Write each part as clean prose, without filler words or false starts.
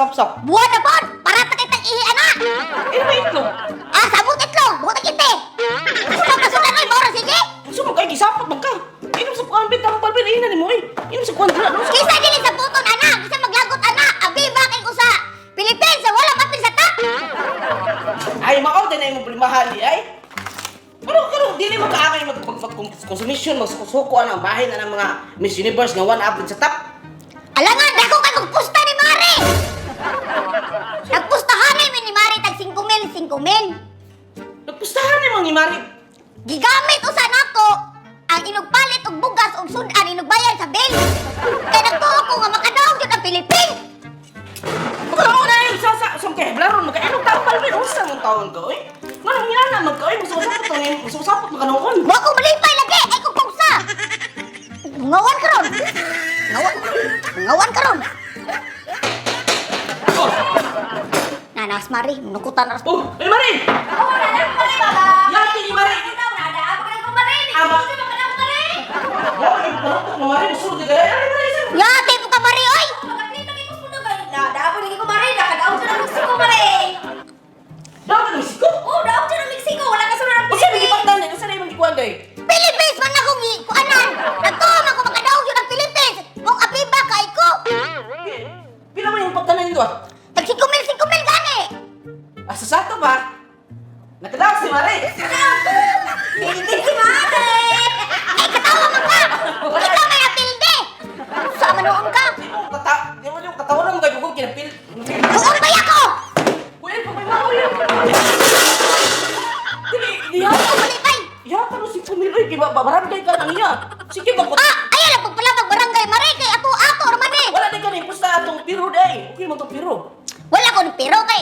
sapsap. Buwan na pod! Para ta kitang ihi, ana! Eh, may itlog. Ah, sabot itlog! Buot ang ite! Gusto ka sudan, oy, maura, sige! Gusto mo kay gisapat man ka. Inom sa kuan bit ang palpil ina nimo eh. Inom sa kuan dira no. Kisa dili sa puton, ana! Kisa maglagot, ana! Abiba kay usa! Philippines, wala mapil sa top! Ay mao din ay mo primahali ay. Pero karon dili mo kaakay mag konsumisyon magsuko ang bahin na ng mga Miss Universe nga one up sa top. Alangan, dako kay magpusta ni Mare! Nagpustahan mi ni Mare tag 5 mil, 5 mil. Nagpustahan ni mga ni Mari. Gigamit usa nako ang inugpalit og bugas og sudan inugbayad sa bill. Kay nagtuo ko nga makadaog jud ang Philippines. Magkaroon na yung sa sa sa kay blaron magka anong taon palpil unsa mong taon ko eh. Nganong ngana magka oy mususapot ang mususapot makanuon. Wa ko malipay lagi ay kong pugsa. Ngawan karon. Ngawan. Ngawan karon. Oh, Nanas Mari, nukutan ras. oh, ay Mari. Oh, nada ko mare baba. Yati ni Mari. Nada ako na ko mare. Ama. Gusto mo ka na mare. Oh, ay parang mo Mari musulod ka. Ay, Mari. Ya, tipo ka Mari oy. Magkakita kay ko puno kay nada ako lagi ko mare. Nakadaog sa Mexico mare. Daw ka Mexico. Oh, daog sa Mexico. Wala ka sa Usa may gipangtan, usa na imong gikuan day. Philippines man akong kuanan. Nagtuo man ko makadaog jud ang Philippines. Mong abiba kay ko. Pila man yung pagtanan nito ah? Tag 5 mil, 5 mil gani. Ah, sa sato ba? Nakadaog si Mari. Philippines si mare. Ay, katawa man ka! Ikaw may apilde! Sa manuong ka! Di mo kata, di mo yung katawan mo kay gugong kinapil. Buong bay ako! Kuya, pag may mga kuya. Dili, diha. Ako malipay! Ya, kano si Kumiloy, kay ba barangay ka nang iya. Sige ba ko? Ah! Ayaw lang pagpalabag barangay mare kay ato ato raman eh! Wala din kami pusta atong piro day. Okay mo tong piro. Wala ko ng pero kay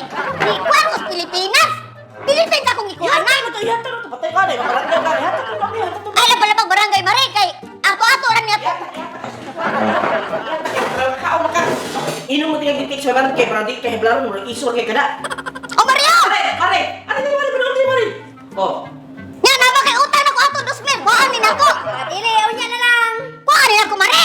ikuan ko sa Pilipinas! Pilipinas akong Ya, ikuanan! tayo to, ya to patay ka na, barangay ka. Ya to kami, ya to. Ayaw lang palabag barangay mare kay ato ato ran niya Ya, Kaon na ka. Inom mo tingag gitik sa barangay kay barangay kay blaro mo isor kay kada. O Mario! Mare, mare. Ano ni mare, mare, mare. Oh. Nya na ba kay utang nako ato 2,000? Kuhaan ni nako! Dili, unya na lang. Kuhaan ni nako mare!